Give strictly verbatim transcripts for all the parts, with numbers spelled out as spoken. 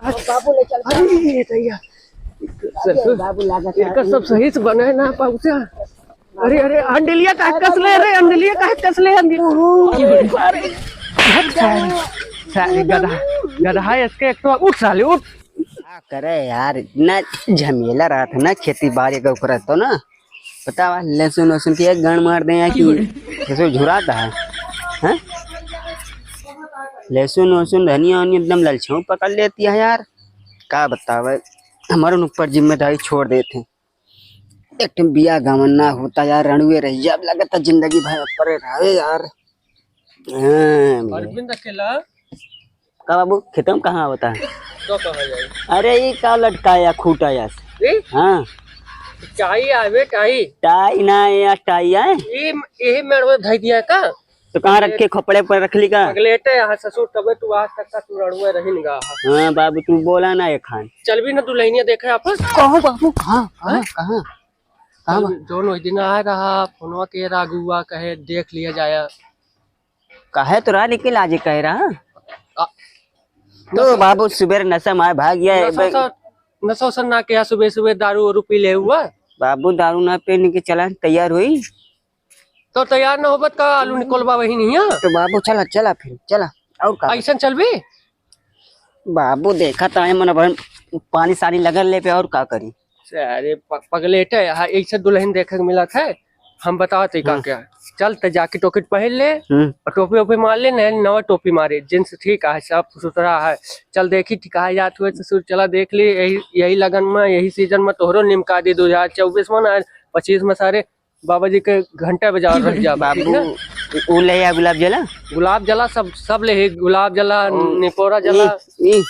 बाबू ले चल। अरे, ये दैया। अरे, बाबू लागत है। इनका सब सही से बनाए ना पाउचा। अरे, अरे, अंडलिया काहे कसले रे, अंडलिया काहे कसले, अंडलिया। अरे, सारे, सारे गधा, गधा है इसके, एक तो उठ साले, उठ। का करे यार, इतना झमेला रहत है ना खेती बाड़ी का ऊपर तो ना। बतावा, लहसुन वहसुन के एक गण मार दे यहाँ की, लहसुन झुराता है, हैं? लहसुन वहसुन, धनिया वनिया एकदम ललछाऊ पकड़ लेती है यार। का बतावे, हमारे ऊपर जिम्मेदारी छोड़ देते हैं। एक ठन बिया गवन ना होता यार, रणुए रह जा, अब लगता जिंदगी भर परे रहे यार। हाँ, अरविंद अकेला। का बाबू, खेतम कहाँ होता है? तो कहाँ जाई? अरे, ये का लटकाया खूटा यास? ए? हाँ। टाई आवे, टाई। टाई ना है यार, टाई है। ये, यही मेड़ में धई दिया का? तो कहाँ रखे, खपड़े पर रख ली का? पगलेटे यहाँ ससुर, तबे तू आज तक का तू रणुए रही निगाह। हाँ बाबू, तू बोला ना एक खान। चल भी ना दुल्हनिया देखे आपस। कहो बाबू, कहाँ, कहाँ, हाँ? कहाँ? कहाँ बा? जौन ओहि दिन आए रहा, फोनवा के रहा, गुआ कहे, देख लिया जाया। कहे तो रहा, लेकिन आज ही कहे रहा। आ, तो नशा बाबू सुबेर नशा मार भाग गया है। नशा, नशा, नशा उशा ना किया, सुबह सुबह दारू वारू पी ले हुआ। बाबू दारू ना पीने के चला, तैयार हुई। तो तैयार ना होबत का आलू निकोलबा वही नहीं है? तो बाबू चला, चला फिर, चला। और का? ऐसन चलबी? बाबू देखा तो है, मन भर पानी सानी लगल ले पे, और का करी? अरे प-, पगलेटे, हाँ, ऐसे दुल्हन देखे के मिलत है, हम बतावत है का हम्म। क्या? चल त जाकेट ओकेट पहन ले, हम्म। और टोपी ओपी मार ले, नया नवा टोपी मारे, जींस ठीक है, साफ सुथरा है। चल देखी, ठीक है, जात हुए ससुर, चला देख ले, यही, यही लगन में, यही सीजन में तोहरो निमका दे दो हजार चउबीस में ना, पच्चीस में सारे बाबा जी के घंटा बजावत रह जा, ठीक ना? बाबू, उ ले आ गुलाब जला। गुलाब जला सब, सब ले ही, गुलाब जला, ओ, निपोरा जला। ई, ई।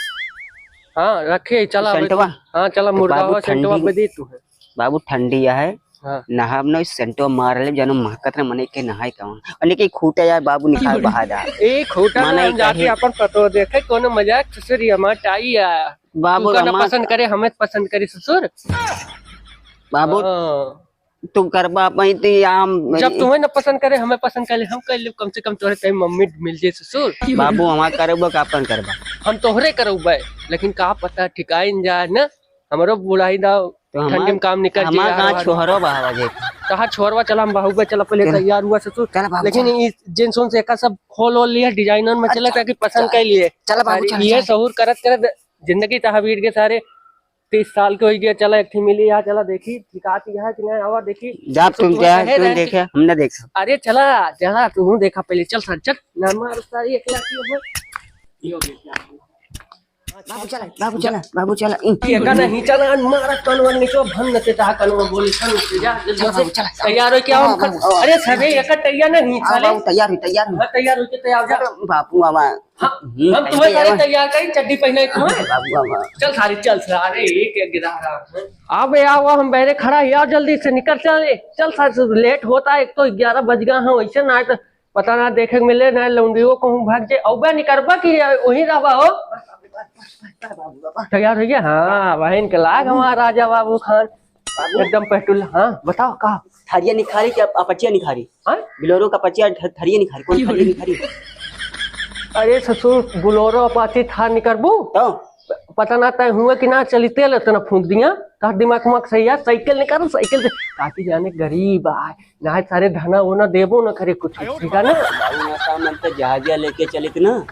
हाँ, रखे, चला, सेंटवा। हाँ, चला, तो बाबू, मुर्गावा सेंटवा ठंडी, पे दी तू है। बाबू, ठंडी है। हाँ। नहाब ना, सेंटवा मार ले, जानो महकत ना, मने के नहाए कहाँ। अने के खूटा यार, बाबू निकाल बहा दा। ए, खूटा मने में हम जाके कहे अपन पतो देखे, कोनो मजाक, ससुर, ये हमार टाई है। बाबू, तू का ना हमार पसंद करे, हमें पसंद करे, ससुर। बाबू, हाँ। तू करबा पाई तो या हम जब तुम्हें न पसंद करे, हमें पसंद करे, हम कर ले, कम से कम तोहरे टाइम मम्मी मिल जाए ससुर। बाबू, हमार करबो का अपन करबा? हम तोहरे करबे, लेकिन का पता ठिकाइन जाए ना, हमरो बुढ़ाई दा तो हमार, ठंडी में काम निकल हमार जाए, गाँव हमार छोहरो बहावा जे। कहा छोहरवा चला, हम बहू बे चला, पहले चल। तैयार हुआ ससुर। चल बाबू, लेकिन चल। ई जींस उन्स एका सब खोल ओल लिया, डिजाइनर में चला, अच्छा, ताकि पसंद चल। कर लिए। चल बाबू, अरे चल, ये चल। सहूर करत करत जिंदगी तहा बीत गए सारे। तीस साल के होई गया, चला एक ठे मिली यहाँ, चला देखी, टिकात यहाँ कि नहीं, आवा देखी। जा तो तुम तुम्हें जा, कहे तुम रहे देखे, कि हम ना देखा। अरे चला, चला, तू देखा पहले, चल सर, चल, ना मार सारी एक लाख की हो। बाबू चला, बाबू चला, बाबू चला, इन। ये का नहीं चला, मारा कनवा नीचे भंग से ता कनवा बोली, सन से जा, जल्दी चला से बाबू, चला, चला। तैयार हो क्या हाँ, हम? बाबू, हाँ। अरे सभी एक तैयार नहीं हाँ, साले। बाबू, तैयार हुई, तैयार हुई। हाँ, तैयार होके तैयार जा। बाबू, बाबा। हाँ, हम्म, हम तुम्हें पहले सारे आवा। तैयार करी, चड्डी पहनाई तुम्हें। बाबू, बाबा। चल सारे, चल सारे, एक, एक गिरा रहा है। आ बे, आओ, हम बहरे खड़ा ही, आओ जल्दी से निकल, चल, चल सारे, लेट होता है, एक तो ग्यारह बज गया है, वैसे ना तो पता ना देखे के मिले, ना लौंडियो कहूँ भाग जाए, अउबे निकरबा कि वहीं रहबा हो। तैयार हो गया? हाँ, बहन के लाग हमारा राजा बाबू खान, एकदम पेट्रोल। हाँ, बताओ का? थरिया निखारी कि अप-, अपचिया निखारी? हाँ? बिलोरो का अपचिया थ-, थरिया निखारी, कौन की थरिया बोली? निखारी? अरे ससुर, बोलेरो अपाची थार निकरबू? तो? प-, पता ना तय हुआ कि ना, चली तेल इतना फूंक दिया, तोहर दिमाग उमाग सही है, साइकिल निकाल, साइकिल से, काकी जाने गरीब आए, ना सारे धना वो ना देबो ना करे कुछ, ठीक है ना? बाबू ना सामान तो जहाजिया लेके चलित ना,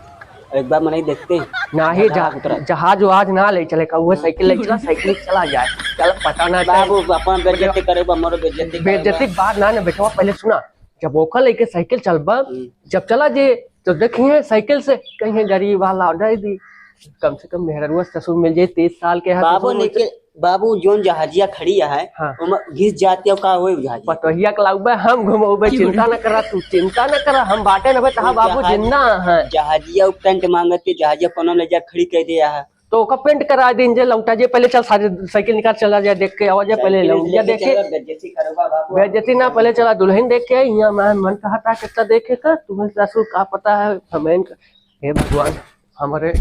एक बार मनई देखते। ना ही जहा-, जहा-, जहाज वहाज ना ले चले का, वो साइकिल ले चला, साइकिल चला जाए, चल पता ना चले। बाबू, अपन बेइज्जती करे, हमरो बेइज्जती करे। बेइज्जती बात ना, ना बेटवा, पहले सुना, जब ओकर लेके साइकिल चलबा, हम्म। जब चला जे, तो देखिए साइकिल से, कहीं गरीब वाला दे दी, कम से कम मेहररुआ ससुर मिल जाए, तीस साल के है बाबू ससुर, लेके, बाबू जोन जहाजिया खड़ी है, हाँ। ओमा घिस जाती है, का होए जहाजिया? पतोहिया के लाउबे, हम घुमौबे, चिंता न करा तू, चिंता न करा, हम बाटे न बे, तहा बाबू जहाज-, जिंदा है। जहाजिया उ पेंट मांगत के, जहाजिया कोनो ले जा खड़ी कर दिया है। तो ओका पेंट करा दिन जे लौटा जे, पहले चल सारे साइकिल निकाल चला जाए, देख के आवा जाए, पहले साइकिल लौट जा लेके देखे। चला, बेइज्जती करवा बाबू। बेइज्जती ना, पहले चला दुल्हन देख के आई, यहाँ मैं मन कहा था कितना देखे का, तुम्हें ससुर का पता है, हमें इनका, हे भगवान, हमारे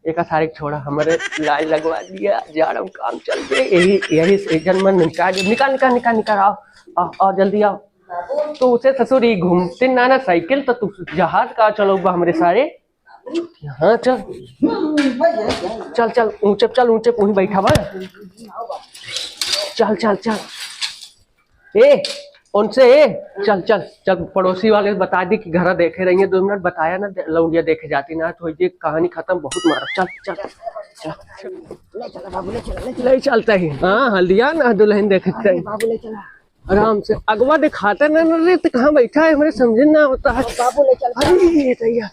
एक सारे छोड़ा, हमारे लाइन लगवा दिया, जाड़ा में काम चल गए, यही, यही सीजन में निकाल, निकाल, निकाल, निकाल, निकाल, आओ, आओ, आओ, जल्दी आओ। तो उसे ससुर ही घूमते ना, ना साइकिल, तो तू जहाज का चलौबा हमरे सारे। हाँ, चल। चल, चल, ऊंचे चल, ऊंचे, वहीं बैठा बा। चल, चल, चल। ए, उनसे, ए, चल, चल, चल, पड़ोसी वाले बता दी कि घर देखे रहिए, दो मिनट बताया ना, दे-, लौंडिया देखे जाती ना, तो ये कहानी खत्म, बहुत मारा। चल, चल, चल। ले चला बाबू, ले चला, ले चला। ले चलता ही। हाँ, हल्दिया ना दुल्हन देखते अरे ही। बाबू, ले चला। आराम से। अगवा दिखाता ना, ना रे, तो कहाँ बैठा है, हमरे समझे ना होता है। बाबू, ले चल। अरे, ये दैया।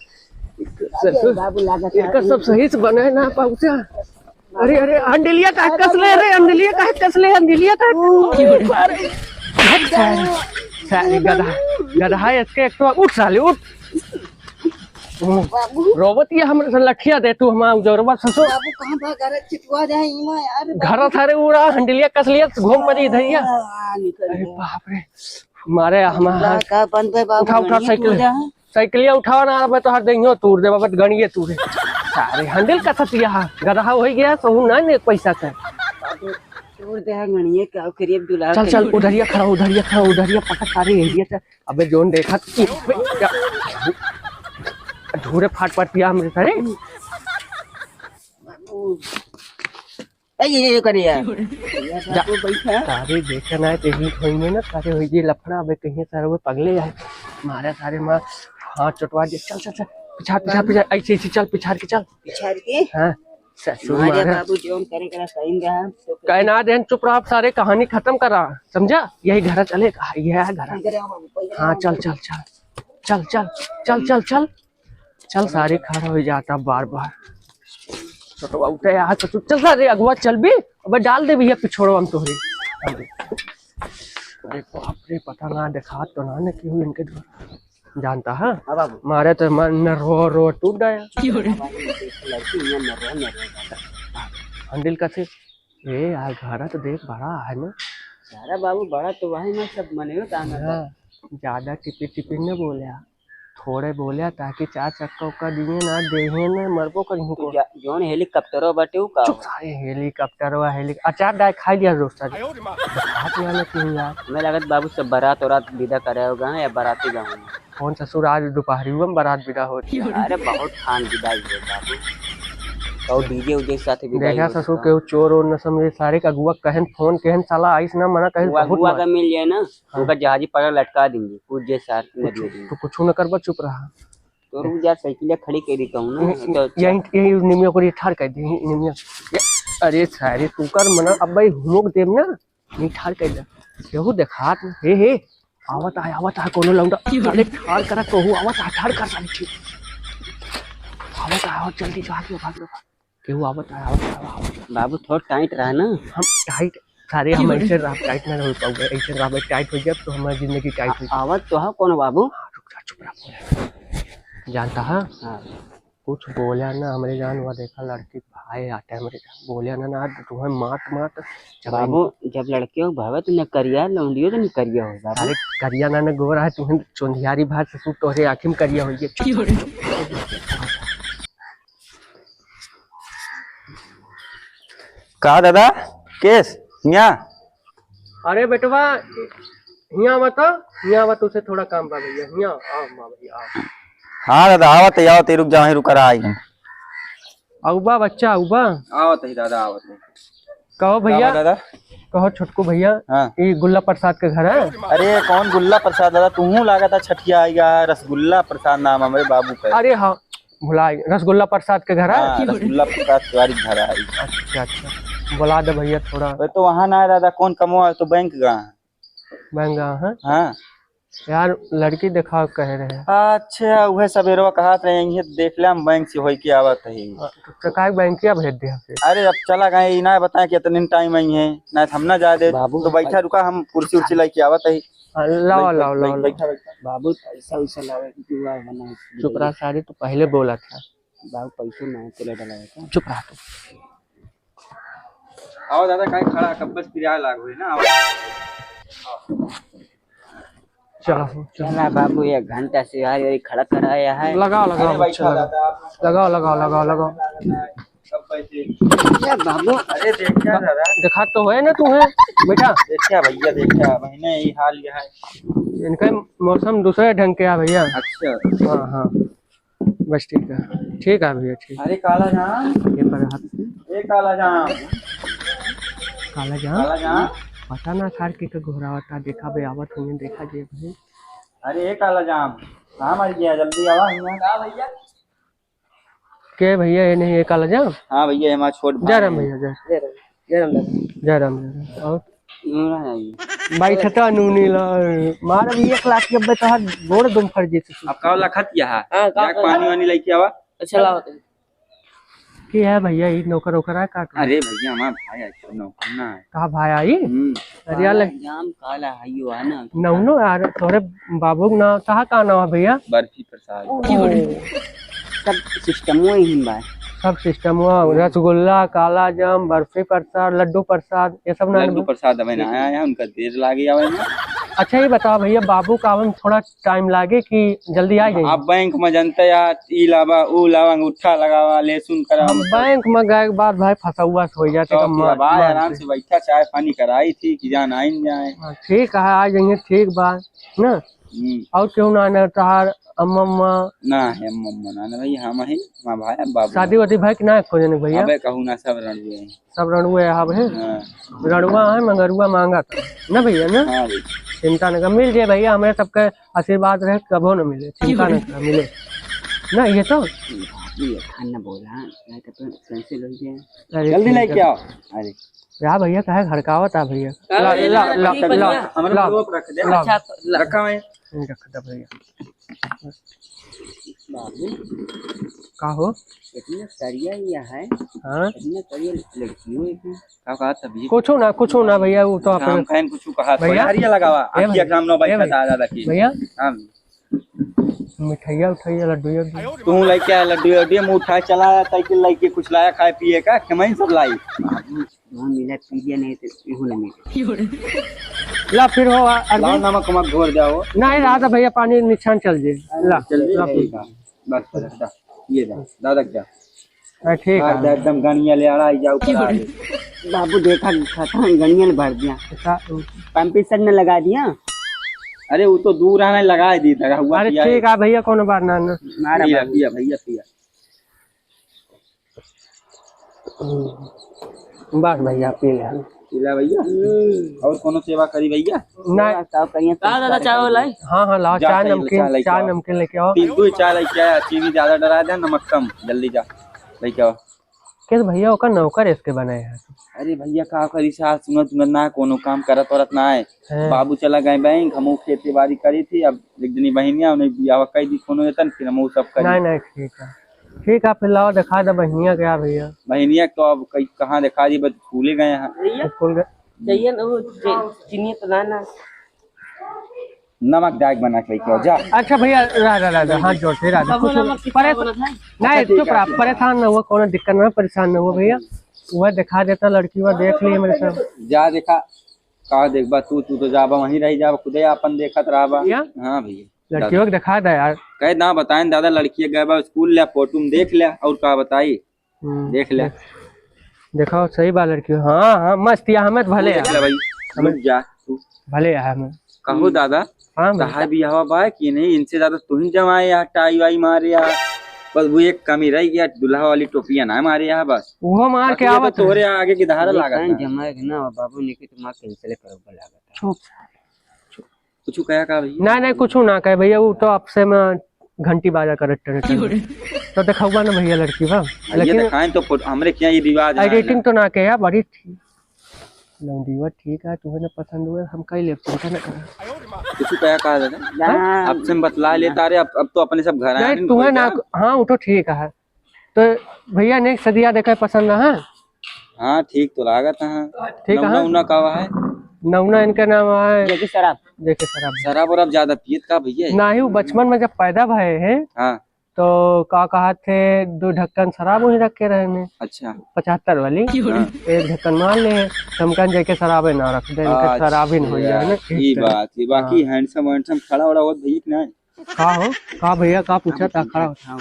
अरे ससुर, बाबू, लागत है। एकर सब सही से बने ना पाउचा। अरे, अरे, अंडलिया काहे कस ले रे, अंडलिया काहे कस ले, अंडलिया काहे? अरे, सारे, सारे गधा, गधा है इसके एक तो। उठ साले, उठ। बाबू। रोवत ये हमरे से लठिया दे तू, हमार उजरवा ससुर। बाबू, कहाँ भाग रहे? चितवा जाए इमा यार, बाबू। घर सारे उड़ा, हंडलिया कस लिया, घूम पड़ी इधरिया। हाँ, निकल अरे गया। बाप रे, मारे हम का, का बंद है बाबू, उठा, उठा गणिये साइकिल। पूजा है। साइकिलिया उठाओ ना, मैं तोहार देंगे तूर दे बाबा, गणिये तूर है। सारे हंडिल का सतिया, गदहा हो गया, सहू ना ने पैसा का। तूर दे है गणिये का, करिए दुलार चल, चल, करिए। उधरिया खड़ा, उधरिया खड़ा, उधरिया पटक सारे एरिया से। अबे जोन देखा तू, क्या? धूरे फाट पड़ती है हमरे सारे। ए, ये, ये, ये करिए। जा। बाबू बैठा। सारे देखे ना, ते ही होई में ना, सारे होई ये लफड़ा, अबे कहीं सारे वो पगले आए। मारे सारे माँ, हाथ चोटवा दिया। चल, चल, चल। पिछाड़, पिछाड़, बाबू। पिछाड़, ऐसे, ऐसे चल, पिछाड़ के चल। पिछाड़ के? हाँ, ससुर मारे मारे। बाबू, जोन करे करा सही रहा, तो कहे ना देन, चुप रहा, आप सारे कहानी खत्म करा, समझा? यही घर चले, यही है घर। इधर आओ बाबू, इधर हाँ, आओ। चल, चल, चल। चल, चल, चल, चल, चल। चल, सारे खड़ा हो जाता बार बार। छोटवा उठे, यहाँ से तू चल, सारे अगुआ चल भी। अबे डाल दे भैया पिछोड़वा हम तोहरे। अरे बाप रे, पता ना देखा तो ना, ना क्यों इनके घर। जानता है? हाँ बाबू। मारे तो मन नरवा रो टूट गया। लड़की यहाँ नरवा, नरवा। हंडिल का से, ए, आ घर तो देख बड़ा है ना। अरे बाबू, बड़ा तो वही में सब मने काम है। हाँ, ज्यादा टिपिर टिपिर न बोल्या, थोड़े बोल्या, ताकि चार चक्का उक्का दिए ना, देहे ना, मरबो करिहूँ तू को। जा-, जौन हेलीकॉप्टरो बाटे उ का चुप हो? सारे, हेलीकॉप्टरवा, हेली-, अचार डाय खाई लिया दोस्त आज। बात ना ना क्यों यार? हमें लगत बाबू सब बारात वारात विदा करे होगा या बाराती गाँव में। कौन ससुर आज दोपहरियो में बारात विदा होती है? अरे बहुत खान विदाई है बाबू। और डीजे उजे के साथ विदाई देखा होती ससुर है। केहू चोर और न समझे, सारे का अगुआ कहन फोन कहन साला आइस ना मना कहन वो बहुत अगुआ मार। का मिल जाए ना, हाँ। उनका जहाजी पकड़ लटका देंगे, कूद जे सार कुछ, नदी में। तू कुछ न करबा, चुप रहा। तो रुक जा, साइकिलिया खड़ी कर देता हूँ ना, ये, तो ये, अच्छा। यही, यही निमिया को ये ठाड़ कर दे, यही निमिया। ये, अरे सारे, तू कर मना, अब भाई हुमक देम ना, नहीं ठाड़ कर दे। केहू देखात ना, हे, हे, आवत आय, आवत आय, कोनो लौंडा, साले ठाड़ करा, केहू आवत आय, ठाड़ कर साले, ठीक। आवत आय, आवत, जल्दी से भाग लो, भाग लो। केहू आवत है, आवत है, आवत है। बाबू, थोड़ा टाइट रहा ना। हम टाइट, सारे हम ऐसे रह, टाइट ना हो पाऊंगे, ऐसे रह, टाइट हो जाए तो हमारी जिंदगी टाइट हो जाए। आवत तो है कौन बाबू? हाँ, रुक जा, चुप रह, बोले। जानता है? हाँ। कुछ बोला ना, हमरे जान हुआ, देखा लड़की भाई आटे हमरे जान, बोला ना, ना तुम्हें मात मात। जब बाबू, जब लड़कियों को भावे तो न करिया, लौंडियो तो न करिया हो बाबू। अरे करिया ना, न गोरा है, तुम्हें चोंधियारी भात से सूट तोहरे आँखी में करिया हो गया। का दादा, केस, हियाँ? अरे बेटवा, हियाँ आवा तो, हियाँ आवा, तुझसे थोड़ा काम बा भैया, हियाँ आवा, आवा भैया, आवा। हाँ दादा, आवत है, आवत है, रुक जा, वहीं रुका रहा है। आउबा बच्चा, आउबा। आवत है दादा, आवत है। कहो भैया, का बा दादा? कहो छोटकू भैया, हाँ। ई गुल्ला प्रसाद के घर है? अरे कौन गुल्ला प्रसाद दादा, तुहूँ लागत है छठिया आइगा है, रसगुल्ला प्रसाद नाम हमरे बाबू का। अरे हाँ, भुला गए, रसगुल्ला प्रसाद के घर है? हाँ, रसगुल्ला प्रसाद तिवारी के घर है। अच्छा, अच्छा, बुला दे भैया थोड़ा। अरे तो वहाँ ना है दादा, कौन कमवा है, तो बैंक गया है। बैंक गया है? हाँ। यार, लड़की देखा कह रहे हैं। अच्छा, उहे सबेरवा कहत रहे, यहीं देख ले, हम बैंक से होई के आवत है। हाँ, तो काहे बैंक क्या भेज दिया फिर? अरे, अब चला गए, ई ना बताए कि इतने टाइम आई है, ना हम ना जा दे। बाबू, तो बैठा रुका, हम कुर्सी उर्सी लेके आवत है। हाँ, लाओ, बैठ, लाओ, बैठ, लाओ, बैठ, लाओ। बैठा, बैठा। बाबू, पैसा वैसा लावे, जुआ बना। चुप रहा, सारे तो पहले बोला था। बाबू, पैसो ना है, चले डला है का? चुप रहा तू। आओ दादा, काहे खड़ा, कब बस किराया लाग हुई ना, आओ। चलो, चलो। चला बाबू, एक घंटा से यार, यही खड़ा कराया है। लगाओ, लगाओ, अरे भाई, बच्चा, लगाओ। दादा, आप लगाओ, लगाओ, लगाओ, लगाओ। सब पैसे। क्या बाबू? अरे, देख क्या दादा? देखा तो है ना तू है, बेटा। देख क्या भैया, देख क्या, महीने ही हाल यह है। इनका मौसम दूसरे ढंग के है भैया। अच्छा। हाँ, हाँ। बस ठीक है। ठीक है भैया, ठीक। अरे काला जाम। ये पर हाथ से। ए काला जाम। काला जाम? काला जाम। पता ना खार के, के घोरावता, देखा बे, आवत होंगे, देखा जे भाई। अरे ए काला जाम, कहाँ मर गया? जल्दी आवा हियाँ। का भैया? के भैया, ये नहीं, ये काला जाम? हाँ भैया, ये हमारा छोट भाई जय राम है। भैया, जय। जय राम, जय राम दादा। जय राम, जय राम। और? नूना है ये। भाई छता नूनी ला, मार अभी एक लाख के अब्बे तोहार गोड़ दुम फर जीत। अब का लखत यहाँ? हाँ, का जाके पानी वानी लेके आवा। अच्छा, लाओ तो। की है भैया, ई नौकर ओकर है का? अरे भैया, हमार भाई है, नौकर ना है। का भाई आई? हम्म। अरे यार, काला लग- जाम काला है, यो है ना। नौनो यार, तोरे बाबू के नाम, कहाँ का नाम है भैया? बर्फी प्रसाद। ओ, सब सिस्टमो ही बा। सब सिस्टमो, हम्म। रसगुल्ला, काला जाम, बर्फी प्रसाद, लड्डू प्रसाद, ये सब ना लड्डू ना? प्रसाद अबे ना आया है, उनका देर लागे आवे में। अच्छा, ये बताओ भैया, बाबू का आवे में थोड़ा टाइम लागे कि जल्दी आ जाए? अब बैंक में जनता यार, ई लावा, ऊ लावा, अंगूठा लगावा, लेसुन करावा, हम मतलब। बैंक में गए के बाद भाई फंसौआ से हो जाते तो का फिर मार, अब आए, मार आराम से। से बैठा, चाय पानी कराई थी कि जान आइन जाए। हाँ, ठीक है, आ जाइए, ठीक बा ना। हम्म। और केहू ना, ना तहार अम्मा, अम्मा? ना है अम्मा, अम्मा ना, ना भैया, हम ही, हमार भाई, बाबू। शादी वादी भाई कि ना एको जने भैया? अबे कहू ना, सब रणुए हैं। सब रणुए हब हैं? हाँ। रणुआ है, मंगरुआ मांगा था। ना भैया, ना? हाँ भैया। चिंता न कर, मिल जाए भैया, हमें सबके आशीर्वाद रहे, कबो न मिले, चिंता न कर, मिले। ना, ये तो? ये खान न बोला, नहीं तो फिर कैंसिल हो जाए। अरे जल्दी ठीक लेके है। आओ। अरे। या भैया, काहे भड़कावत आ भैया? अरे ला, ला, ला, ठीक है ला, भैया। ला, हमारे ला, लोग रख दे। ला। अच्छा, तो ला। रखा है। नहीं रखता भैया। बाबू। का हो? इतना करिया ये है। हाँ? इतना करिया लड़की हो इतना। का कहा तभी? कुछो ना, कुछो ना भैया, वो तो काम अपने खाइन कुछो कहा। भैया? हरिया लगावा। ए आखिया भैया, काम नौ ए भाई भैया, बता दादा की। भैया? हाँ। मिठाइया उठाइया, लड्डू उड्डू। तू लेके आ लड्डू उड्डू, मुँह उठाए चला, साइकिल लेके कुछ लाया खाए पिए का, कमाई सब लाई। बाबू, वहाँ मिला पी लिया, नहीं तो इहू ना मिले। ला फिर हो, आ, अरविंद। लाओ नमक वमक घोर जाओ। नहीं, राधा भैया, पानी निछान चल जे। ला, चल जे, ला। ठीक है। बस, बस, बस। ये दा, दादा क्या? हाँ, ठीक है। एकदम गनिया ले आ रहा है, जाओ, ऊपर आ गए। बाबू, देखा, खत्म, गनिया ने भर दिया। अच्छा। पंपिंग सेट ने लगा दिया। अरे, वो तो दूर आने लगा दी था, हुआ अरे, पिया ठीक है। है भैया, कोनो बात ना, ना। मारा पिया, बाबू। पिया, भैया, पिया। हम्म। बस भैया, पी ले। पी ले भैया। हम्म। और कोनो सेवा करी भैया? नहीं। सेवा का करिए, का दादा, चाय वाय लाई? हाँ, हाँ, लाओ, जा, चाय, चाय, नमकीन, चाय लेके चाय, आओ। नमकीन लेके आओ। तीन, दो चाय लेके आया, चीनी ज्यादा डरा दे, नमक कम, जल्दी जा, लेके आओ। कैसे भैया, ओकर नौकर इसके बनाए हैं? अरे भैया, का करी, सास सुनत, सुनत ना, कोनो काम करत, वरत ना है। हैं। बाबू चला गए बैंक, हमहू खेती बाड़ी करी थी, अब एक दिनी बहिनिया, उन्हें बियाह कई दी, कोनो एतन, फिर हमहू सब करी। नहीं, नहीं, ठीक है। ठीक है, फिर लाओ, दिखा दे बहिनिया क्या भैया? बहिनिया तो अब कई, कहाँ दिखा दी, बस स्कूले गए हैं। भैया, स्कूल गए। चाहिए ना वो, चे-, चीनी तो ना, ना। नमक डाइट बना के लेके आओ, जा। अच्छा भैया, रह, रह, रह, रह, हाथ जोड़ के रह, रह। बाबू, कुछ नमक कितना परे-, बोला था? नहीं, अच्छा, ठीक चुप है, रहा, ठीक है। परेशान ना हुआ, कोनो दिक्कत ना, परेशान ना हुआ भैया। वह दिखा देता लड़की, वह देख लिए मेरे सब। जा देखा, का देखबा तू, तू तो जाबा वहीं रह जाबा, खुदे आपन देखत रहबा। भैया? हाँ भैया। लड़कियों के दिखा दे यार। कहे ना बताएं दादा, लड़की गए बा स्कूल, ले फोटो में देख ले, और का बताई? हम्म, देख ले। देख-, देखो, सही बा लड़की। हाँ, हाँ, मस्त या हमें तो भले तू देख यार। ले भाई, हमें रुक जा तू। भले यार हमें। कहो दादा, हाँ भाई। तहार बियाहवा बा कि नहीं? इनसे ज्यादा तू ही जमाए यार, टाई वाई मारे यार। बस वो एक कमी रह गया, दूल्हा वाली टोपिया ना मारे यार बस। वो मार के बाकी ये तो आवत है। तोहरे आगे की धारा ये लागत कान ना। जमाए के ना, बाबू ने के तो माँ कैंसिल करो लागत है। चुप। कुछ कहा का भैया? ना, ना, कुछ ना कहे भैया, वो तो आपसे में घंटी बाजा करत टन टन। तो दिखाऊंगा ना भैया लड़की बा। हाँ, ये लेकिन दिखाएं तो फोटो, हमरे क्या ये रिवाज है एडिटिंग ना। तो ना कहे, बड़ी ठीक। लौंडीवा ठीक है, तुम्हें ना पसंद हुआ, हम कई लेब, चिंता ना करा। कुछ कहा का दादा? हाँ? आपसे हम बतला लेता, अरे अब, अब तो अपने सब घर आए नहीं, हैं, तुम्हें कोई ना, क्या? हाँ, वो तो ठीक है। तो भैया, next सदिया देखे पसंद ना है? हाँ, ठीक तो लागत है। ठीक नौना है। उना का है? नौना इनका नाम है जेके शराब। जेके शराब। शराब और अब ज्यादा पियत का भैया? नाही, वो बचपन में जब पैदा भए हैं, हाँ। तो का कहा थे, दो ढक्कन शराब वहीं रखे रहे ने। अच्छा। पचहत्तर वाली। हाँ। एक ढक्कन मार ले, तो हम कहन जेके शराबे ना रख दे, इनके अच्छा, शराब ही न हो जाए ना। ई बात, ये बाकी हाँ। Handsome वैंडसम खड़ा वड़ा होत भैया कि नहीं? का हो? का भैया, का पूछा था? खड़ा हो।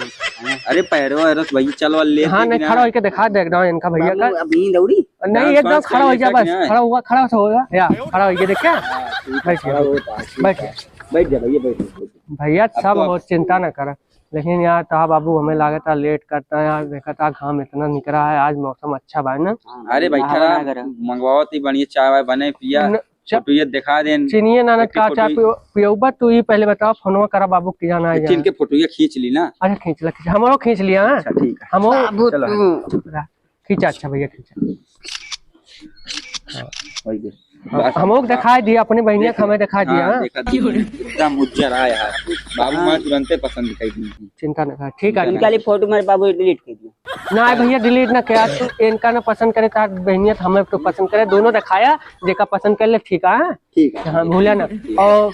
अरे पैरो वैरो से भैया चल वाल ले हाँ, नहीं, खड़ा होके दिखा दे एकदम इनका भैया का। बाबू, अभी दौड़ी? नहीं, एकदम खड़ा हो जा बस। खड़ा हुआ, खड़ा हो जा। या, खड़ा होके देख क्या? हाँ, ठीक है, बैठ जा। खड़ा हो, बैठ जा। बैठ जा भैया, बैठ जा। भैया, अब सब तो हो, चिंता ना करा। लेकिन यार, तहा बाबू, हमें लागत है लेट करता है यार, देखा था घाम इतना निकला है, आज मौसम अच्छा बा ना। अरे बैठा नहावा रहा, ना करा। मंगवावत ही बढ़िया चाय वाय बने पिया, न, च-, फोटो ये दिखा देन। चिनिए ना, ना, एक का फोटो चाय ही। पियो-, पियोबा तू ही पहले बताओ, फोनवा करा बाबू की जाना है किन जाना। के फोटो ये खींच ली ना। अच्छा, खींच ला, खींच, हमरो खींच लिया, हाँ? अच्छा, ठीक है। हमरो बाबू चलो। तू। खींचा, अच्छा भैया, खींचा। वही दे। हाँ, बस। हमको दिखाई दिया, अपने बहिनिया देख, का हमें दिखाई दिया, हाँ, हाँ। देखा, एकदम उज्जर आया है। बाबू हाँ। माँ तुरंते पसंद कर दी। चिंता ना कर, ठीक है। चिंता ना इनका लिए फोटो मेरे बाबू डिलीट कर दिया। ना भैया, डिलीट ना किया, तू इनका ना पसंद करे, तार बहिनिया तो हमें तो पसंद करे, दोनों दिखाया, जेका पसंद कर ले, ठीक है। ठीक है। हाँ, भूला ना। ठीक है। और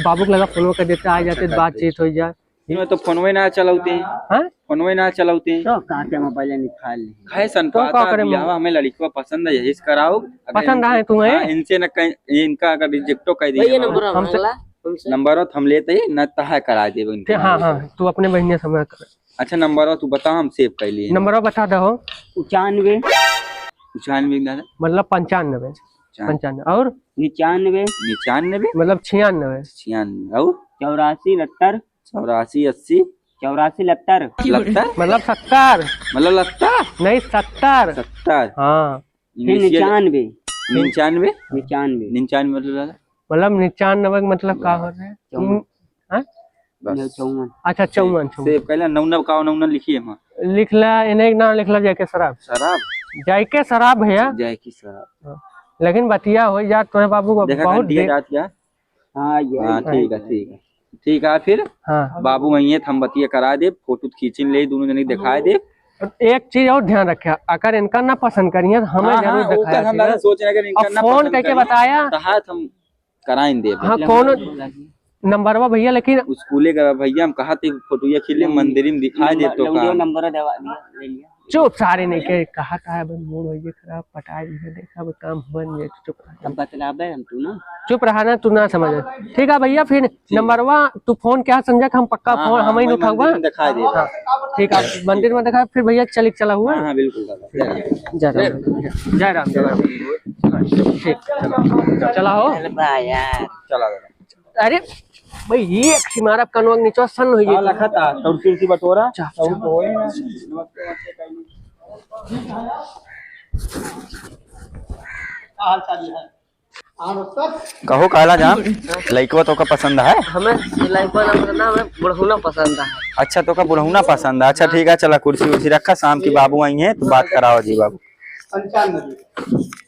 बाबू के लगा फोन कर देते, आ जाते, अच्छा, बातचीत हो जाए। मैं तो फोनवे ना चलाते हैं। हाँ? फोनवे ना चलाते हैं। तो कहाँ के मोबाइल निकाल ली? खाए सन तो पाता का करे बियाह, हमें लड़कियों पसंद है, यही से कराओ। अगर पसंद इनसे, आए तुम्हें? हाँ, इनसे न कहीं, ये इनका अगर रिजेक्टो कर दिए भैया, ना, नंबर हमसे, मांगला, हमसे। नंबर तो हम लेते ही, न तहा करा देबो इनके ठीक, हाँ, नंबर। हाँ, तू अपने बहिनिया से हमें कर। अच्छा, नंबर तू बता, हम सेव कर लिए। नंबर बता दो। पचानवे। पचानवे दादा। मतलब पंचानबे। पचानवे। पंचानबे। और? निन्यानवे। निन्यानवे। मतलब छियानबे। छियानवे। और? चौरासी लत्तर। चौरासी अस्सी। चौरासी लत्तर। लत्तर? मतलब सत्तर। मतलब लत्ता? नहीं, सत्तर। सत्तर। हाँ। फिर initial निन्यानवे। निन्यानवे? निन्यानवे। निन्यानवे मतलब दादा? मतलब निन्यानवे का मतलब का हो रहा है? चौवन। हम्म, हाँ? बस। चौवन। अच्छा, चौवन, चौवन। सेव कैला, नौना का नौना लिखिए हम। लिखला, इन्हें एक नाम लिखला, जाके शराब। शराब? जाके शराब भैया। जाके शराब। हाँ। लेकिन बतिया हो यार, तोरे बाबू को देखा बहुत दिया दे- जात क्या? हाँ, ये हाँ, ठीक है, ठीक है। ठीक है, फिर हाँ। बाबू वहीं है, हम बतिया करा दे, फोटो खींचिन ले, दोनों जने दिखाई दे। एक चीज और ध्यान रखे, अगर इनका ना पसंद करिए तो हमें हाँ, जरूर हाँ, दिखाया ओकर हम करिए। दादा सोच रहे, अगर इनका अब ना फोन पसंद करके करिए, बताया। तो हाथ हम कराइन देब। हाँ, कौन नंबरवा भैया, लेकिन स्कूले का भैया, हम कहा थे फोटोया खींच ले, मंदिर में दिखाई दे तो नंबर, का। नंबर देवा दिया, ले लिया। चुप, सारे नहीं के कहा था, अब मूड हो गया खराब, पटाई भी है, देखा, अब काम बन जाए, तो चुप रहा। अब बतलाबे हम तू ना। चुप रहा ना, तू ना समझ। ठीक है भैया, फिर ठीक। नंबरवा तू फोन क्या समझा कि हम पक्का हाँ, फोन हाँ, हम ही वही उठाऊंगा। मंदिर में दिखाई दे। हाँ, ठीक है, मंदिर में दिखा, फिर भैया चल, चला हुआ। हाँ, हाँ, बिल्कुल दादा। जय राम। जय राम, जय राम। ठीक, चला हो। चला दादा। अरे भाई, ये एक सिमारा कनवा के नीचे सन हो गई। लखा था, कुर्सी उर्सी बटोरा। चा, चा। कहो काला जाम, लइकवा तोका पसंद है? हमें लइकवा ना पसंद है, हमें बुढ़हुना पसंद है। अच्छा, तोका बुढ़हुना पसंद है। अच्छा, ठीक है, चला कुर्सी उर्सी रखा, शाम की बाबू आई हैं तो बात कराओ जी बाबू। पंचानबे।